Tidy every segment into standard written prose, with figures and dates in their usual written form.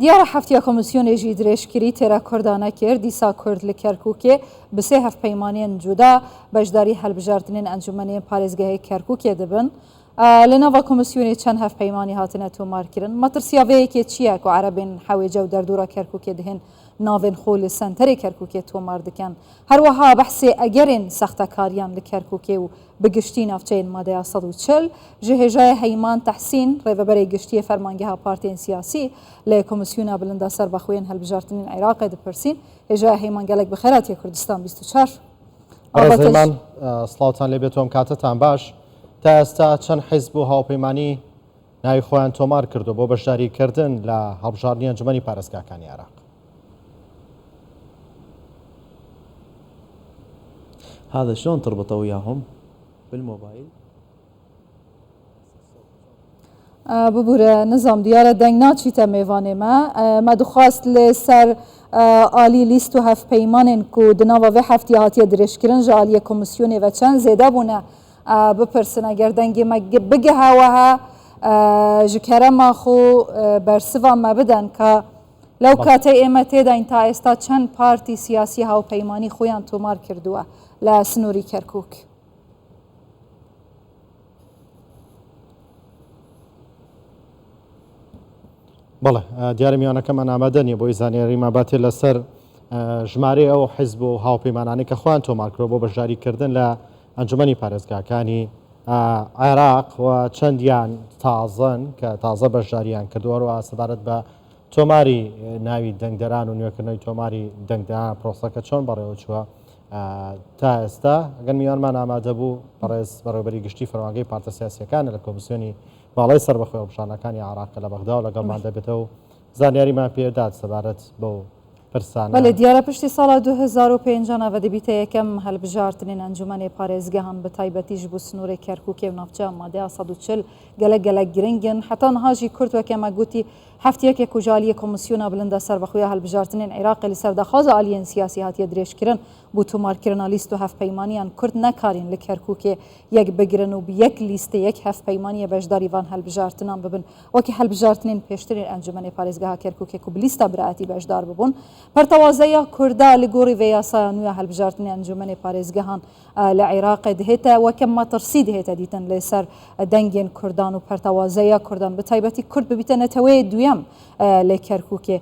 دیارە هەفتیا کۆمیسیۆنێ ژی درێژکری تێرا کوردا نەکرد، دیسا کورد لە کەرکوکێ bi sê hevpeymaniyên cuda beşdarî hilbijartinên encûmenên parêzgehê Kerkûkê dibin. Li nava komîsyonê çend hevpeymanî hatine tomarkirin. Metirsiya vê yekê çi ye ku erebên Hewêce û derdora Kerkûkê dihên navên xwe li senterê Kerkûkê tomar dikin. Her wiha behsê egerên sextekariyan li Kerkûkê û bi giştî navçeyên madeya 140 ji hêjayê Heyman Tehsîn, Rêveberê Giştî yê Fermangeha Partiyên Siyasî li Komîsyona Bilinda Serbexwe yên Hilbijartinên Iraqê dipirsîn. Hêjaya Heyman gelek bi xêr hatiye Kurdistan 24. بەڕێز هەیمان سڵاوتان لێ بێت و ئەم کاتەتان باش. تا ئێستا چەند حیزب و هاوپەیمانی ناوی خۆیان تۆمار کردووە بۆ بەشداریکردن لە هەڵبژاردنی ئەنجومەنی پارێزگاکانی عێراق؟ هذا شلون تربطه وياهم بالموبايل؟ ببورە نزام دیارە دەنگ ناچیتە مێوانێ me. Me dixwast li ser alî lîst û hevpeymanên ku di nava vê heftiyê hatiye dirêjkirin ji aliyê komîsyonê ve çend zêde bûne bipirsin. Eger dengê me bigihe wehe ji kerema xwe bersiva me bidin ka لەو کاتەی ئێمە تێداین تا ئێستا چەند پارتی سیاسی هاوپەیمانی خۆیان تۆمار کردووە لە سنووری کەرکووک؟ بەڵێ دیارە میوانەکەمان ئامادە نییە بۆی زانیاریمان باتێ لەسەر ژمارەی ئەو حیزب و هاوپەیمانانەی کە خۆیان تۆمارکرۆ بۆ بەشداریکردن لە ئەنجومەنی پارێزگاکانی عێراق و چەندیان تازەن کە تازە بەشداریان کردووە سەبارەت بە تۆماری ناوی دەنگدەران و نوێکردنەوەی تۆماری دەنگدەران پرۆسەکە چۆن بەڕێوەچووە تا ئێستا ئەگەر میوانمان ئامادە بوو بەڕێز بەڕێوەبەری گشتی فەرمانگەی پارتە سیاسیەکانە لە کۆمیسیۆنی باڵای سەربەخۆی هەڵبژاردنەکانی عێراق کە لە بەغدا و لەگەڵمان دەبێتەوە و زانیاریمان پێدات سەبارەت بەو پرسانە. بەلێ دیارە پشتی ساڵا 2005 ەوە دەبیتە یەکەم هەلبژارتنێن ئەنجومەنێ پارێزگەهان بە تایبەتیش بۆ سنوورێ کەرکوکێ و ناوچە مادەیا 140 گەلەک گەلەک گرنگن حەتا نها ژی کورد وەکە مە گوتی هەفتیەکێ کو ji aliyê Komîsyona Bilinda Serbixwe ya Hilbijartinên Iraqê li ser daxwaza aliyên siyasî hatiye dirêjkirin bo tomarkirina lîst û hevpeymaniyan Kurd nekarîn li Kerkûkê yek bigirin û bi yek lîstê yek hevpeymaniyê beşdarî van hilbijartinan bibin wekî hilbijartinên pêştirên Encûmenê Parêzgeha Kerkûkê ku bi lîsta Biraetî beşdar bibûn. Pertewazeya Kurda li gorî vê yasaya nû ya hilbijartinê Encûmenê Parêzgehan Li Iraqê dihête weke metirsî dihête dîtin li ser dengên Kurdan û pertewazeya Kurdan bi taybetî Kurd bibîte neteweyê duyem li Kerkûkê.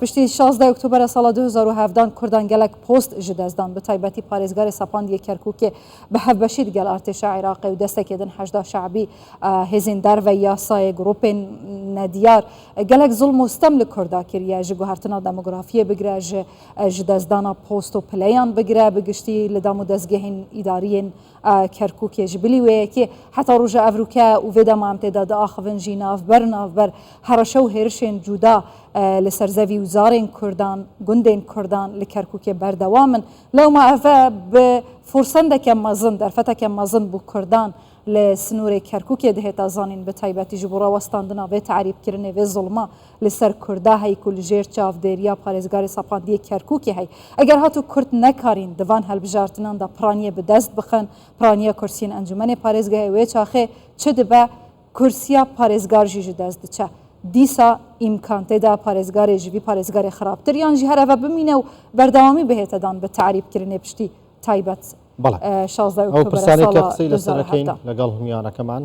Piştî 16 Oktobera sala 2017 Kurdan gelek post ji dest dan bi taybetî parêzgarê Sepandiyê Kerkûkê bi hevbeşî digel artêşa Iraqê û destekê din Heşda Şe'bî hêzên derve yasayê grûpên nediyar gelek zulm û stem li Kurda kiriye ji guhertina demografiyê bigire ji Ji destdana post û pileyan bigire bi giştî li dam û dezgehên îdariyên Kerkûkê ji bilî wê yekê heta roja evroke û vê dema em tê de diaxivin jî navber navber hereşe û hêrişên cuda li ser zevî û zarên Kurdan, gundên Kurdan li Kerkûkê berdewam in. Lewma ev e bi forsendeke mezin, derfeteke mezin bo Kurdan li sinorê Kerkûkê dihête zanîn bi taybetî ji bo rawestandina vê teerîbkirinê, vê zulma li ser Kurda hey ku li jêr çavdêriya parêzgarê Sepandiyê Kerkûkê hey. Eger hat û Kurd nekarîn di van hilbijartinan de piraniyê bi dest bixin, piraniya kursiyên encûmenê parêzgehê wê çaxê çi dibe, kursiya parêzgar jî ji dest diçe. Dîsa îmkan tê de parêzgarê ji vî parêzgarê xirabtir yan jî her eve bimîne û berdewamî bihête dan bi teerîbkirinê piştî taybet بەڵێ 16 ئەو ئۆکتۆبەرە پرسانەی کە ساڵا قسەی لەسەر ئەکەین 2017. لەگەڵ میوانەکەمان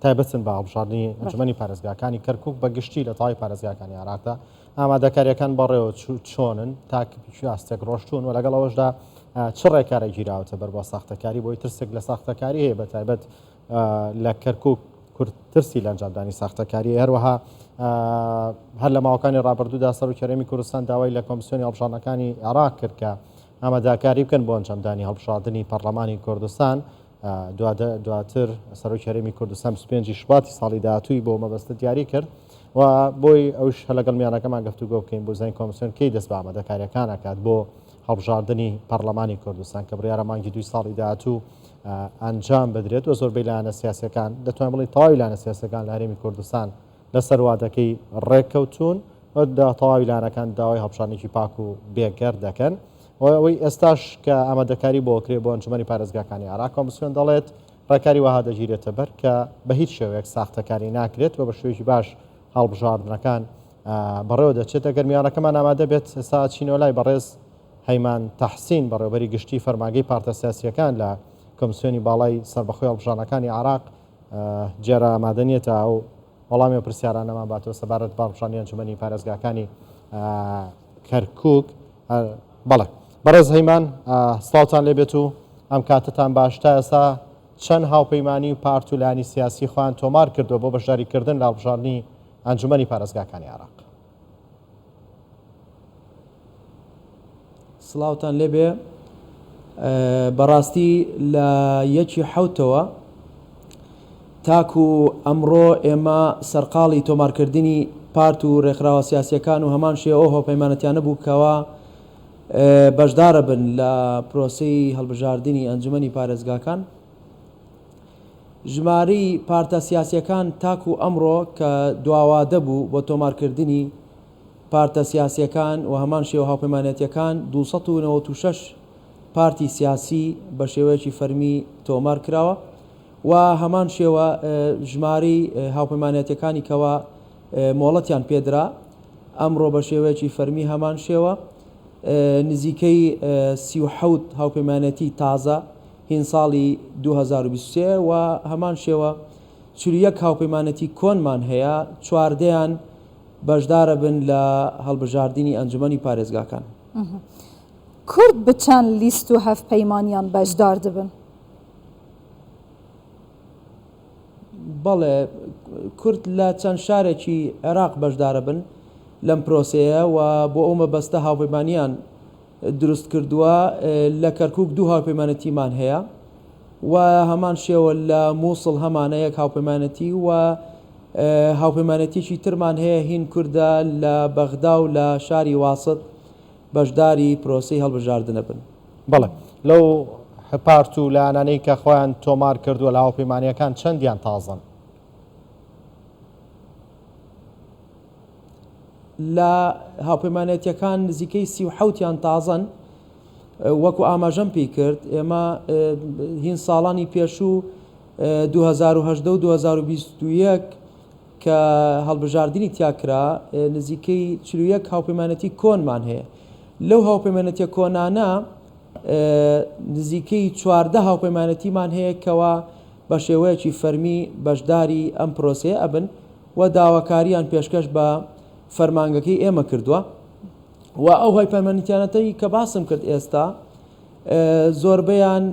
تایبەتن بە هەڵبژاردنی ئەنجومەنی پارێزگاکانی کەرکوک بە گشتی لە تەواوی پارێزگاکانی عێراقدا ئامادەکاریەکان بەڕێوە چۆنن تا ئاستێک ڕۆشتون و لەگەڵ ئەوەشدا چ ڕێکارە گیراوەتە بەر بۆ ساختەکاری بۆی ترسێک لە ساختەکاری هەیە بە تایبەت لە کەرکوک کورد ترسی لە ئەنجامدانی ساختەکاری هەروەها هەر لە ماوەکانی ڕابردوودا سەرۆکی هەرێمی کوردستان داوای لە کۆمسیۆنی هەڵبژاردنەکانی عێراق کرد کە ئامادەکاری بکەن بۆ ئەنجامدانی هەڵبژاردنی پەرلەمانی کوردستان، دواتر سەرۆکی هەرێمی کوردستان 25 شوباتی ساڵی داهاتووی بۆ مەبەستە دیاری کرد و بۆی ئەوش هەر لەگەڵ میانەکەمان گفتوگۆ بکەین بۆ زانین کۆمسیۆن کەی دەست بە ئامادەکاریەکان ئەکات بۆ هەڵبژاردنی پەرلەمانی کوردستان کە بڕیارە مانگی دووی ساڵی داهاتوو ئەنجام بدرێت و زۆربەی لایەنە سیاسەکان دەتوانین بڵێین تەواوی لایەنە سیاسەکان لە هەرێمی کوردستان لەسەر وادەکەی ڕێککەوتوون و تەواوی لایەنەکان داوای هەڵبژاردنێکی پاک و بێگەرد دەکەن و ئەوەی ئێستاش کە ئامادەکاری بۆ کرێ بۆ ئەنجومەنی پارێزگاکانی عێراق کۆمسیۆن دەڵێت ڕێکاری وەها دەگیرێتە بەر کە بە هیچ شێوەیەک ساختەکاری ناکرێت و بە شێوەیەکی باش هەڵبژاردنەکان. بەڕێوە دەچێت. ئەگەر میوانەکەمان ئامادە بێت ئێستا ئەچینەوە لای بەڕێز هەیمان تەحسین بەڕێوەبەری گشتی فەرمانگەی پارتە سیاسییەکان لە کۆمسیۆنی باڵای سەربەخۆی هەڵبژاردنەکانی عێراق. دیارە ئامادە نییە تا ئەو وەڵامی ئەو پرسیارانەمان باتەوە سەبارەت بە هەڵبژاردنی ئەنجومەنی پارێزگاکانی کەرکوک. بەڵێ بەڕێز هەیمان سڵاوتان لێبێت و ئەم کاتتان باش. تا ئێستا چەند هاوپەیمانی و پارت و لایەنی سیاسی خۆیان تۆمار کردووە بۆ بەشداریکردن لە هەڵبژاردنی ئەنجومەنی پارێزگاکانی عێراق؟ سڵاوتان لێبێ بەڕاستی لە یەکی حوتەوە تاکو ئەمڕۆ ئێمە سەرقاڵی تۆمارکردنی پارت و ڕێکخراوە سیاسیەکان و هەمان شێوە ئەو هاوپەیمانەتیانە بوو کەوا بەشدارە بن لە پرۆسەی هەڵبژاردنی ئەنجومەنی پارێزگاکان. ژمارەی پارتە سیاسیەکان تاکو ئەمڕۆ کە دواوادە بوو بۆ تۆمارکردنی پارتە سیاسیەکان و هەمان شێوە هاوپەیمانێتیەکان 296 پارتی سیاسی بە شێوەیەکی فەرمی تۆمار کراوە و هەمان شێوە ژمارەی هاوپەیمانێتیەکانی کەوا مۆڵەتیان پێدرا ئەمڕۆ بە شێوەیەکی فەرمی هەمان شێوە نزیکەی 37 هاوپەیمانێتی تازە هین ساڵی 2023 و هەمان شێوە 41 هاوپەیمانێتی کۆنمان هەیە چواردەیان بەشدارە بن لە هەڵبژاردنی ئەنجومەنی پارێزگاکان. کورد بە چەند لیست و هەڤپەیمانیان بەشدار دبن؟ بەڵێ کورد لە چەند شارێکی عێراق بەشدارە بن لەم پرۆسەیە و بۆ ئەو مەبەستە هاوپەیمانیان دروست کردووە، لە کەرکوک دوو هاوپەیمانێتیمان هەیە و هەمان شێوە لە مووسڵ هەمانە یەک هاوپەیمانێتی و هاوپەیمانێتیەکی ترمان هەیە هین کوردە لە بەغدا و لە شاری واسط بەشداری پرۆسەی هەڵبژاردنە بن. بەڵێ لەو پارت و لایەنانەی کە خۆیان تۆمار کردووە لە هاوپەیمانییەکان چەندیان تازەن؟ لە هاوپەیمانێتیەکان نزیکەی 37 یان تازەن وەکو ئاماژەم پێی کرد ئێمە هین ساڵانی پێشوو 2010 و 2021 کە هەڵبژاردنی تیا کرا نزیکەی 41 هاوپەیمانێتی کۆنمان هەیە لەو هاوپەیمانێتیە کۆنانە نزیکەی 14 هاوپەیمانێتیمان هەیە کەوا بە شێوەیەکی فەرمی بەشداری ئەم پرۆسەیە ئەبن و داواکاریان پێشکەش بە فەرمانگەکەی ئێمە کردووە و ئەو هاوپەیمانێتیانەتەی کە باسم کرد ئێستا زۆربەیان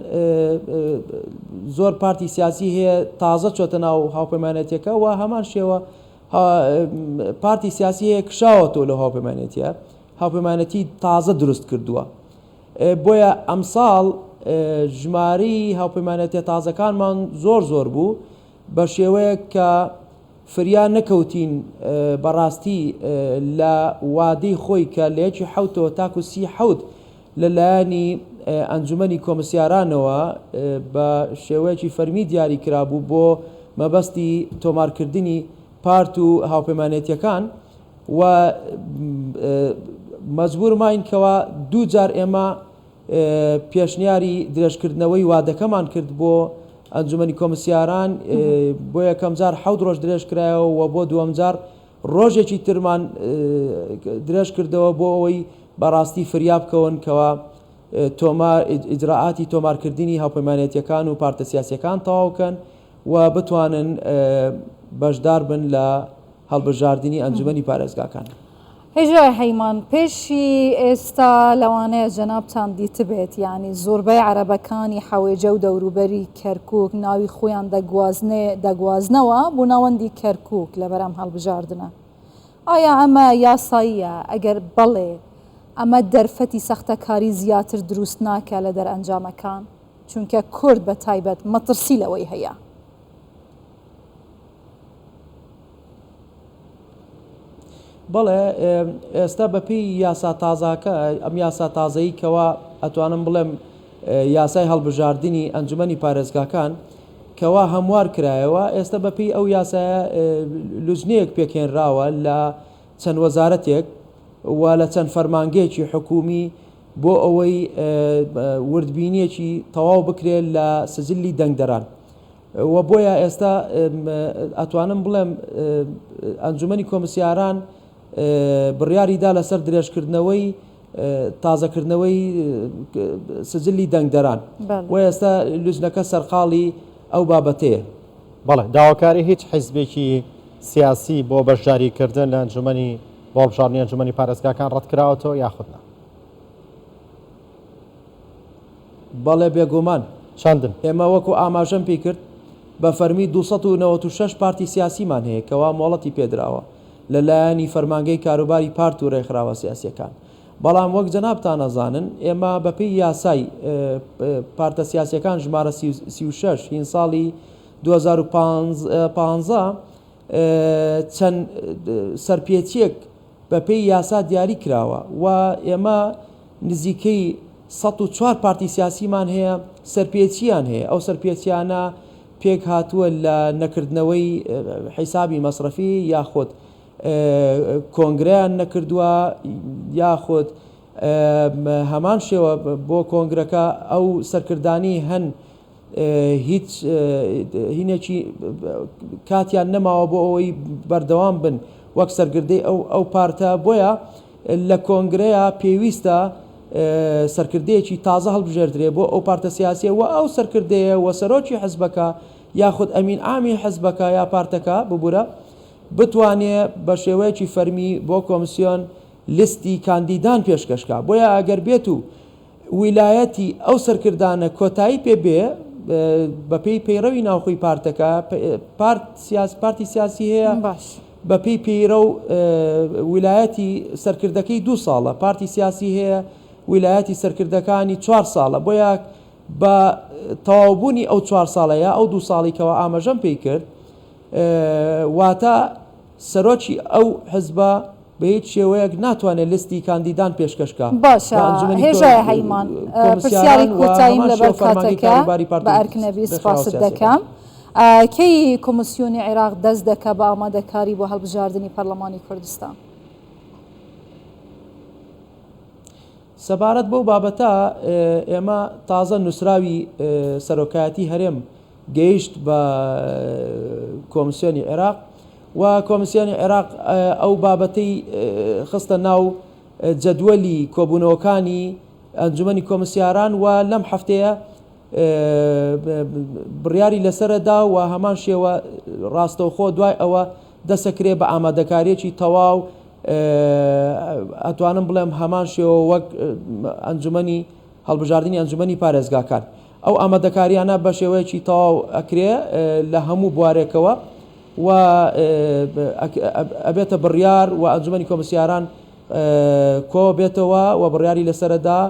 زۆر پارتی سیاسی هەیە تازە چۆتە ناو هاوپەیمانێتیەکە و هەمان شێوە پارتی سیاسی هەیە کشاوەتەوە لە هاوپەیمانێتیە هاوپەیمانێتی تازە دروست کردووە بۆیە ئەمساڵ ژمارەی هاوپەیمانێتیە تازەکانمان زۆر زۆر بوو بە شێوەیەک کە فریا نەکەوتین بەڕاستی لە وادەی خۆی کە لە یەکی حەوتەوە تاکو سی حەوت لە لایەنی ئەنجومەنی کۆمسیارانەوە بە شێوەیەکی فەرمی دیاری کرابوو بۆ مەبەستی تۆمارکردنی پارت و هاوپەیمانێتیەکان و مەجبور ماین کەوا دوو جار ئێمە پێشنیاری درێژکردنەوەی وادەکەمان کرد بۆ ئەنجومەنی کۆمسیاران بۆ یەکەمجار حەوت ڕۆژ درێژکرایەوە و بۆ دووەمجار ڕۆژێکی ترمان درێژ کردەوە بۆ ئەوەی بەڕاستی فریا بکەون کەوا تۆمار ئیجرائاتی تۆمارکردنی هاوپەیمانێتیەکان و پارتە سیاسیەکان تەواو کەن و بتوانن بەشدار بن لە هەڵبژاردنی ئەنجومەنی پارێزگاکان. هێژای هەیمان، پێشی ئێستا لەوانەیە جەنابتان دیتبێت یانی زۆربەی عەرەبەکانی حەوێجە و دەوروبەری کەرکوک ناوی خۆیان دەگوازنێ دەگوازنەوە بۆ ناوەندی کەرکوک لەبەر ئەم هەڵبژاردنە. ئایا ئەمە یاساییە؟ ئەگەر بەڵێ ئەمە دەرفەتی سەختەکاری زیاتر دروست ناکا لە دەرئەنجامەکان؟ چونکە کورد بە تایبەت مەترسی لەوەی هەیە. بەڵێ ئێستا بەپێی یاسا تازاکە ئەم یاسا تازەیی کەوا ئەتوانم بڵێم یاسای هەڵبژاردنی ئەنجومەنی پارێزگاکان کەوا هەموار کرایەوە ئێستا بەپێی ئەو یاسایە لوجنەیەک پێکهێنراوە لە چەند وەزارەتێک و لە چەند فەرمانگەیەکی حکومی بۆ ئەوەی وردبینیەکی تەواو بکرێت لە سجلی دەنگدەران و بۆیە ئێستا ئەتوانم بڵێم ئەنجومەنی کۆمسیاران بڕیاری دا لەسەر درێژکردنەوەی تازەکردنەوەی سجلی دەنگدەران و ئێستا لوجنەکە سەرقاڵی ئەو بابەتەیە. بەڵێ داواکاری هیچ حیزبێکی سیاسی بۆ بەشداریکردن لە ئەنجومەنی بۆ هەڵبژاردنی ئەنجومەنی پارێزگاکان ڕەتکراوەتەوە یاخود نا؟ بەڵێ بێگومان. چەندن؟ ئێمە وەکو ئاماژەم پێی کرد بە فەرمی 296 پارتی سیاسیمان هەیە کەوا مۆڵەتی پێدراوە لە لایەنی فەرمانگەی کاروباری پارت و رێکخراوە سیاسیەکان. بەڵام وەک جەنابتان ئەزانن ئێمە بە پێی یاسای پارتە سیاسیەکان ژمارە 36 هین ساڵی 2015 چەند سەرپێچیەک بە پێی یاسا دیاری کراوە و ئێمە نزیکەی 104 پارتی سیاسیمان هەیە سەرپێچیان هەیە ئەو سەرپێچیانە پێکهاتووە لە نەکردنەوەی حیسابی مەسرەفی یاخود کۆنگرەیان نەکردووە یاخود هەمان شێوە بۆ کۆنگرەکە ئەو سەرکردانی هەن هیچ هینێکی کاتیان نەماوە بۆ ئەوەی بەردەوام بن وەک سەرگردەی ئەو ئەو پارتە بۆیە لە کۆنگرەیە پێویستە سەرکردەیەکی تازە هەڵبژێردرێ بۆ ئەو پارتە سیاسیە و ئەو سەرکردەیە و سەرۆکی حزبەکە یاخود ئەمین عامی حزبەکە یا پارتەکە ببورە بتوانێ بە شێوەیەکی فەرمی بۆ کۆمسیۆن لیستی کاندیدان پێشکەش کا بۆیە ئەگەر بێت و ویلایەتی ئەو سەرکردانە کۆتایی پێ بێ بە پێی پەیڕەوی ناوخۆی پارتەکە پارت سیاس پارتی سیاسی هەیە باش. بە پێی پەیرەو ویلایەتی سەرکردەکەی دوو ساڵە پارتی سیاسی هەیە ویلایەتی سەرکردەکانی چوار ساڵە بۆیە بە تەواوبوونی ئەو چوار ساڵە یا ئەو دوو ساڵی کەوا ئاماژەم پێی کرد واتە سەرۆکی ئەو حزبە بە هیچ شێوەیەک ناتوانێت لیستی کاندیدان پێشکەش کا باشە بە ئەنجومەنی هێژایە هەیمان پرسیاری کۆمسیاران و کۆتاییم هەمان لەبەر شێوە فەرمانگەی کاتەکە کاروباری پارت بە و ئەرک نەبی ڕێکخراوە سپاست سیاسیەکان. دەکەم کەی کۆمسیۆنی عێراق دەست دەکا بە ئامادەکاری بۆ هەڵبژاردنی پەرلەمانی کوردستان؟ سەبارەت بەو بابەتە ئێمە تازە نووسراوی سەرۆکایەتی هەرێم گەیشت بە کۆمسیۆنی عێراق و کۆمسیۆنی عێراق ئەو بابەتەی خستە ناو جەدوەلی کۆبوونەوەکانی ئەنجومەنی کۆمسیاران و لەم هەفتەیە بڕیاری لەسەرە دا و هەمان شێوە ڕاستەوخۆ دوای ئەوە دەسەکرێ بە ئامادەکاریەکی تەواو ئەتوانم بڵێم هەمان شێوە وەک ئەنجومەنی هەڵبژاردنی ئەنجومەنی پارێزگاکان ئەو ئامادەکاریانە بە شێوەیەکی تەواو ئەکرێ لە هەموو بوارێکەوە و ئەبێتە بڕیار و ئەنجومەنی کۆمسیاران کۆ بێتەوە و بڕیاری لەسەرەدا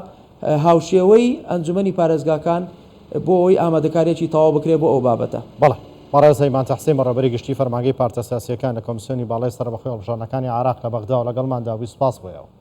هاوشێوەی ئەنجومەنی پارێزگاکان بۆ ئەوەی ئامادەکاریەکی تەواو بکرێت بۆ ئەو بابەتە. بەڵێ. بەڕێز هەیمان تەحسین بەڕێوەبەری گشتیی فەرمانگەی پارتە سیاسییەکان لە کۆمسیۆنی باڵای سەربەخۆی هەڵبژاردنەکانی عێراق لە بەغداوە لەگەڵماندا بووی سوپاس بۆ ئێوە.